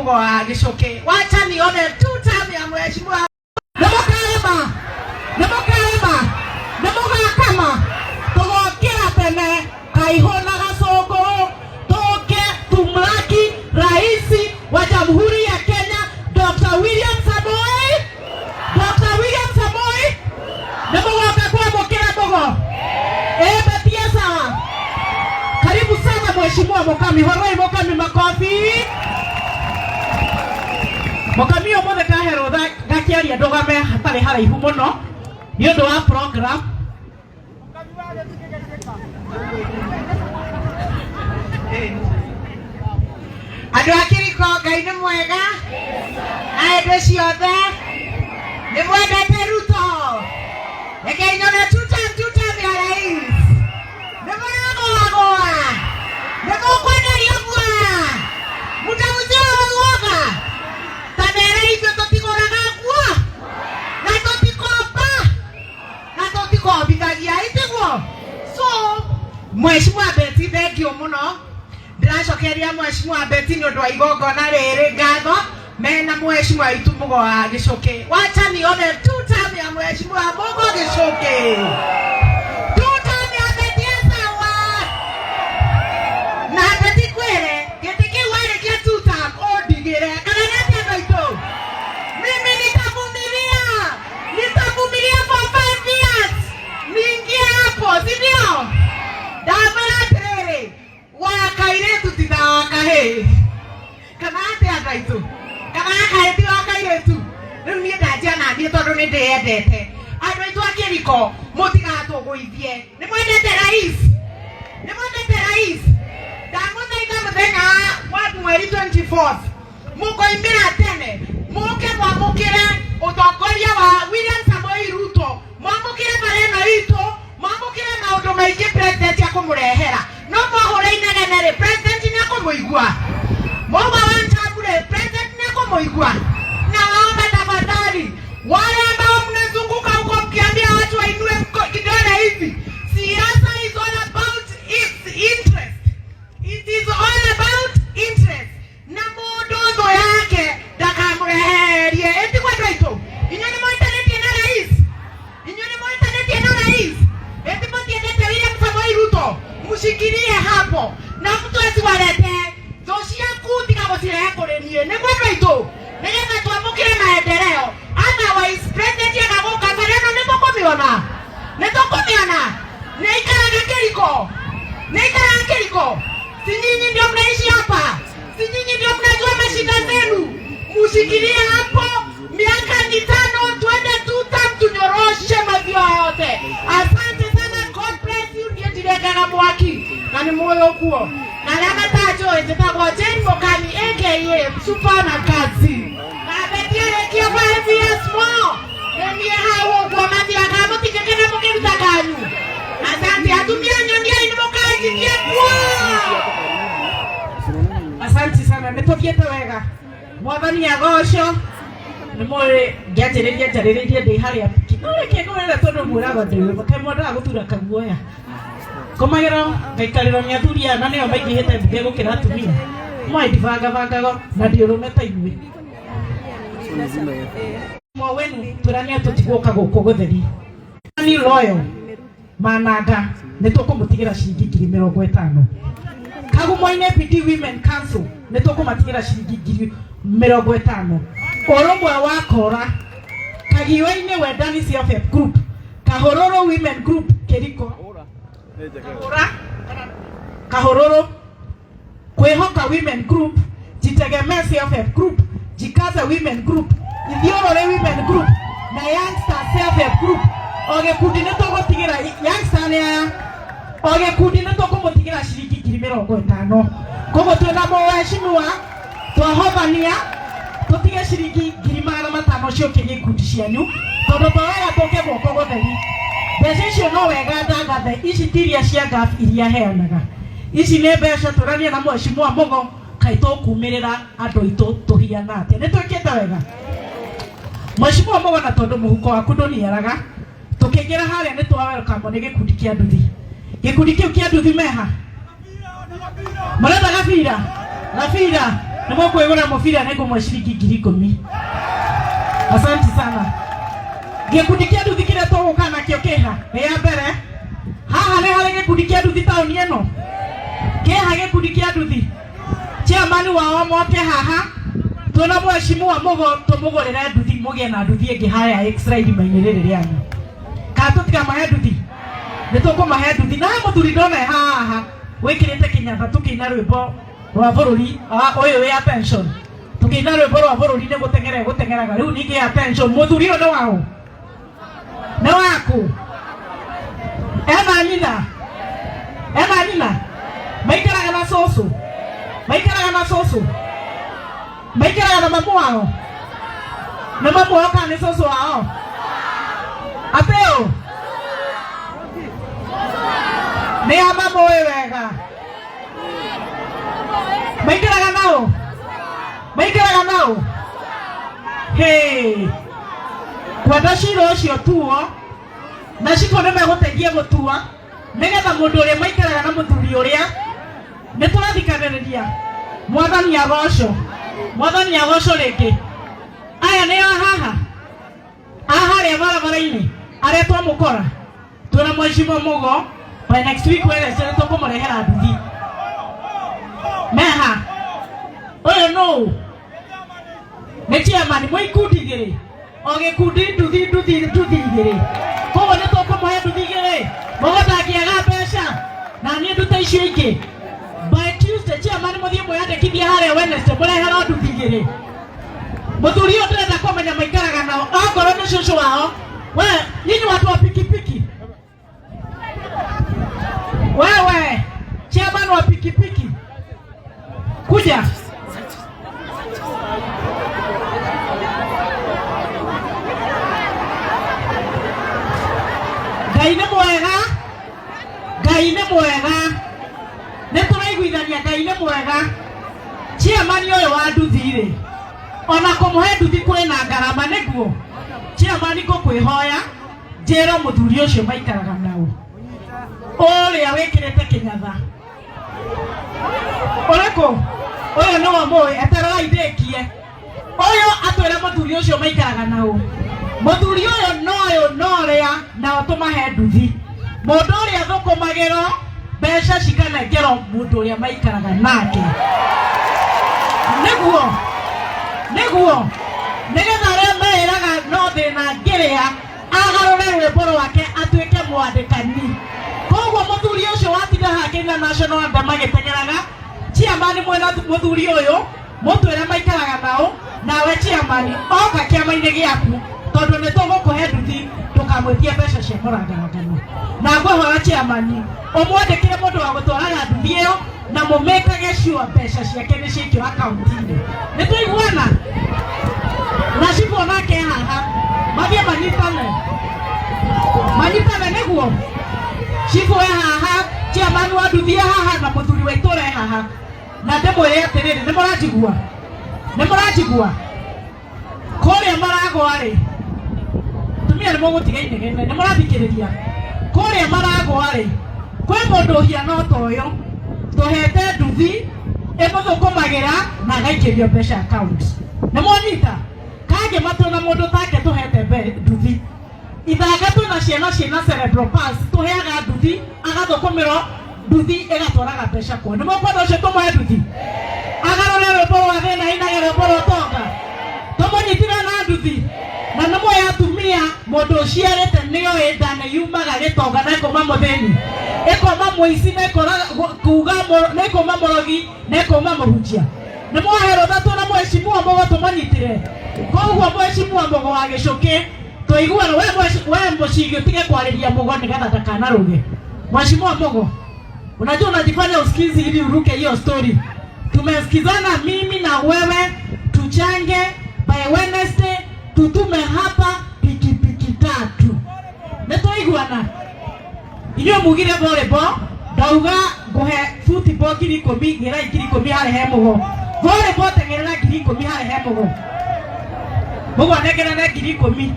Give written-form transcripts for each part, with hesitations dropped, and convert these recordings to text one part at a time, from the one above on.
Mugo wa Gicuki. Wacha nione two term ya mheshimiwa. Nĩ mũkarĩma, nĩ mũkarĩma, nĩ mũgakama, tũgokĩra tene Kaihũ na Gacũngũ, tũke tumlaki Rais wa Jamhuri ya Kenya Dr. William Samoei, Dr. William Samoei. Nĩ mũgoka kwamũkĩra Mugo? Ĩĩ, sawa. Karibu sana Mheshimiwa Mukami. Horoi Mukami makofi. Mukami ũmũthĩ kaherwo ngakĩaria ndũgame hatarĩ haraihu mũno nĩ ũndũ wa program. Andũ a Kĩriko, Ngai nĩ mwega na hĩndĩ ciothe. Nĩ mwendete Ruto? Rekei nyone tutam tutam ya rais. Nĩ mũragũagũa? Nĩ mũkwenderio guoya? Mtauziwa uoga? Ta mere ithuĩ tũtigũraga nguo na tũtikomba na tũtikombithagia, itiguo? So Mheshimiwa Betty, thengiũ mũno. Ndĩracokeria Mheshimiwa Betty nĩ ũndũ wa igongona rĩrĩ ngatho mena Mheshimiwa witũ Mugo wa Gicuki. Wacha nione two term ya Mheshimiwa Mugo Gicuki, two term ya Betty. Sawa na Betty, kwĩre gĩtĩ kĩu warĩkia two term ũndigĩre, kana nĩ atĩa, andũ aitũ? Mimi nitavumilia, nitavumilia for 5 years niingie hapo, si ndio? Ndamwĩra atĩrĩrĩ, wa kairĩtu ti ta wa kahĩĩ, kana atĩa, andũ aitũ? Kana wa kahĩĩ ti wa kairĩtu? Rĩu niĩ ndanjia na niĩ tondũ nĩ ndĩyendete. Andũ aitũ a Kĩriko, mũtigatũgũithie. Nĩ mwendete rais? Nĩ mwendete rais? Ndamũthaitha, mũthenya wa mweri 24 mũkoimĩra tene, mũke mwamũkĩre ũtongoria wa William Samoei Ruto, mwamũkĩre bara ĩno itũ, mwamũkĩre maũndũ maingĩ president akũmũrehera. No mwahũra inegene rĩ, president nĩ akũmũigua? Mwauga one term rĩ, president nĩ akũmũigua? Na waomba tafadhali, wale ambao mnazunguka huko mkiambia watu wainue kidole hivi, siasa is all about its interest. It is all about interest. Na mũndũ thũ yake ndakamũreherie. Ĩtigwo, andũ aitũ, inyuĩ nĩ mũitanĩtie na rais? Inyuĩ nĩ mũitanĩtie na rais? Eti mũtiendete William Samoei Ruto? Mshikilie hapo na mtu asiwalete thũ ciaku, tiga gũcirehe kũrĩ niĩ. Nĩguo, andũ aitũ, nĩgetha twamũkĩre maendeleo. Otherwise president agagũka bara ĩno nĩ tũkũmĩona, nĩ tũkũmĩona. Nĩ ikaraga Kĩriko, nĩ ikaraga Kĩriko. Si nyinyi ndio mnaishi hapa? Si nyinyi ndio mnajua mashida zenu? Mushikilie hapo miaka 5, twende tutam, tunyoroshe maziwa yote. Asante sana, God bless you. Ndiye ndirengaga mwaki na nĩ muoyo kuo na arĩa matanjũĩ, njĩtagwo Jane Mukami aka Msupa na kazi na Betty arĩkia 5 years more, nĩ niĩ hau ũguo mathiaga mũtingĩkena mũkĩruta kanyu. Asante atumia, nyoniai nĩ mũkanjikia kuo. Asante sana, nĩ tũthiĩte wega, mwathani agoco. Nĩ mũĩ ngĩanjĩrĩria njarĩrĩirie ndĩ harĩa no reke ngwĩre, tondũ mwĩragwo ndĩ kaĩ mwendaga gũtura kaguoya komagĩro ngaikarĩrwo nĩ athuri aya na nĩo maingĩhĩte mbunge gũkĩra atumia. Mwaĩ ndibangabangago na ndiũrũme ta inyuĩ mwa wenu twĩrania tũtigũka gũkũ gũtheri ni loyal mananga. Nĩ tũkũmũtigĩra ciringi 50,000. Kagumo-inĩ PD Women Council nĩ tũkũmatigĩra ciringi 50,000. Ũrũmwe wa Kora Kagiwa-inĩ, Wendani Self Help Group, Kahũrũrũ Women Group, Kĩriko Kahũra, Kahũrũrũ Kwĩhoka Women Group, Jitegemee Self Help Group, Jikaze Women Group, Ithiũrũrĩ Women Group na Youngster Self Help Group. O gĩkundi nĩ tũgũtigĩra, youngster nĩ aya, o gĩkundi nĩ tũkũmũtigĩra ciringi 50,000. Koguo twĩna mũheshimiwa twahothania tũtige ciringi 500,000 ciũkĩrie ikundi cianyu, tondũ to wega tũke guoko gũtheri. Mbeca icio no wega ndangathe, ici ti iria cia ngaf iria heanaga, ici nĩ mbeca tũrania na mheshimiwa Mugo kaĩ tũkumĩrĩra andũ aitũ tũhiana atĩa. Nĩ twĩkĩte wega, mheshimiwa Mugo, na tondũ mũhuko waku ndũniaraga, tũkĩingĩra harĩa nĩ twa welcome nĩ gĩkundi kĩa nduthi. Gĩkundi kĩu kĩa nduthi meha, mũrenda gabira gabira. Nĩ mũkwĩgũra mũbira nĩ ngũmwe ciringi 10,000. Asante sana. Gĩkundi kĩa nduthi kĩrĩa tũgũka nakĩo kĩha nĩ ya mbere. Haha nĩ harĩ gĩkundi kĩa nduthi taũni ĩno. Kĩha gĩkundi kĩa nduthi. Chairman wao moke haha twĩna mheshimiwa Mugo tũmũgũrĩre nduthi mũgĩe na nduthi ĩngĩ harĩa extra irima-inĩ rĩrĩ rĩanyu. Kana tũtikamahe nduthi? Nĩ tũkũmahe nduthi. Na he mũthuri ndona e haha wĩkĩrĩte kĩnyatha tũkĩina rwĩmbo rwa bũrũri ũyũ wĩ attention. Tũkĩina rwĩmbo rwa bũrũri nĩ gũteng'era gũteng'eraga rĩu ningĩ attention. Mũthuri ũyũ nĩ waũ? Nĩ waku? Ena nyina? Ena nyina? Maikaraga na cũcũ? Maikaraga na cũcũ? Maikaraga na mamu wao? Nĩ mamu wao kana nĩ cũcũ wao? Atĩũ? Nĩ a mamũĩ wega? Maikaraga nao? Maikaraga nao? Hĩ! Kwenda cira ũcio tuo na cibũ nĩ megũteithia gũtua nĩgetha mũndũ ũrĩa maikaraga na mũthuri ũrĩa nĩ tũrathikanĩrĩria. Mwathani agocwo, mwathani agocwo rĩngĩ. Aya nĩ a haha, a harĩa barabara-inĩ arĩa twamũkora twĩna mheshimiwa Mugo by next week Wednesday nĩ tũkũmũrehera nduthi. Meha ũyũ nũũ? Nĩ chairman mwĩ ikundi igĩrĩ, o gĩkundi nduthi nduthi nduthi igĩrĩ, koguo nĩ tũkũmũhe nduthi igĩrĩ. Mugo ndangĩaga mbeca na niĩ ndute icio ingĩ. By Tuesday chairman mũthiĩ mwĩyandĩkithie harĩa Wednesday mũreherwo nduthi igĩrĩ. Mũthuri ũyũ ndĩrenda kũmenya maikaraga nao okorwo nĩ cũcũ wao. We nyinyi watu wa pikipiki, wewe chairman wa pikipiki kuja. Ngai nĩ mwega, Ngai nĩ mwega, nĩ tũraiguithania Ngai nĩ mwega. Chairman ũyũ wa nduthi rĩ, ona kũmũhe nduthi kwĩna ngarama nĩguo. Chairman ngũkwĩhoya njĩrwo mũthuri ũcio maikaraga nao ũrĩa wĩkĩrĩte kĩnyatha ũrĩkũ ũyũ nĩwe mũĩ, etererai ndĩkie. Ũyũ atwĩre mũthuri ũcio maikaraga nao, mũthuri ũyũ noyũ norĩa nao tũmahe nduthi. Mũndũ ũrĩa thũkũmagĩrwo mbeca cikanengerwo mũndũ ũrĩa maikaraga nake, nĩguo nĩguo nĩgetha arĩa meĩraga no thĩna ngĩrĩa agarũre rwĩmbo rwake atuĩke mwandĩkani. Koguo mũthuri ũcio watinda hakĩina national anthem agĩteng'eraga, chairman mwena mũthuri ũyũ mũtwĩre maikaraga nao, nawe chairman oka kĩama-inĩ gĩaku tondũ nĩ tũgũkũhe nduthi ndũkamwĩtie mbeca cia mũrangarangano. Na ngwĩhoya chairman ũmwandĩkĩre mũndũ wa gũtwaraga nduthi ĩyo na mũmĩkage sure mbeca ciake nĩ ciaikio akaunti-inĩ. Nĩ twaiguana? Na cibũ onake haha mathiĩ manyitane, manyitane nĩguo cibũ e haha, chairman wa nduthi e haha na mũthuri wa itũra e haha. Na ndĩmwĩre atĩrĩrĩ, nĩ mũranjigua? Nĩ mũranjigua? Kũrĩa maragwa rĩ, tumia nĩ mũgũtiga inegene, nĩ mũrathikĩrĩria? Kũrĩa maragwa rĩ, kwĩ mũndũ ũhiana ta ũyũ tũhete nduthi ĩmũthũkũmagĩra na agaikĩrio mbeca account. Nĩ mwanyita? Kangĩ matũ na mũndũ take tũhete nduthi ithanga twĩna ciana ciĩna cerebral palsy tũheaga nduthi agathũkũmĩrwo nduthi ĩgatwaraga mbeca kuo. Nĩ mũkwenda ũcio tũmũhe nduthi agarũre rwĩmbo rwa thĩna ainage rwĩmbo rwa ũtonga tũmũnyitire na nduthi. Na nĩ mũĩ atumia mũndũ ũciarĩte nĩoĩ nda nĩ yumaga gĩtonga na ĩkoma mũthĩni, ĩkoma mũici na ĩkora kuga na ĩkoma mũrogi na ĩkoma mũhunjia. Nĩ mwahe rũtha twĩna mheshimiwa Mugo tũmũnyitire. Koguo mheshimiwa Mugo wa Gĩcũkĩ twaiguana, we we mũcigi ũtige kwarĩria Mugo nĩgetha ndakanaruge. Mheshimiwa Mugo, unajua unajifanya usikizi ili uruke hiyo story. Tumesikizana mimi na wewe, tuchange by Wednesday tutume hapa pikipiki 3. Nĩ twaiguana? Inyuĩ mugire volleyball, ndauga ngũhe football 10,000, gĩrai 10,000 harĩ he Mugo. Volleyball teng'erera 10,000 harĩ he Mugo. Mugo anengerane 10,000.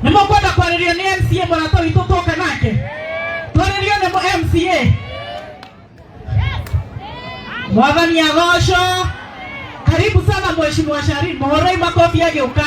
Nĩ mũkwenda kwarĩrio nĩ MCA mũrata witũ twoka nake? Twarĩrio nĩ MCA. Mwathani agocwo. Karibu sana Mheshimiwa Sharin. Muhorei makofi agĩũka.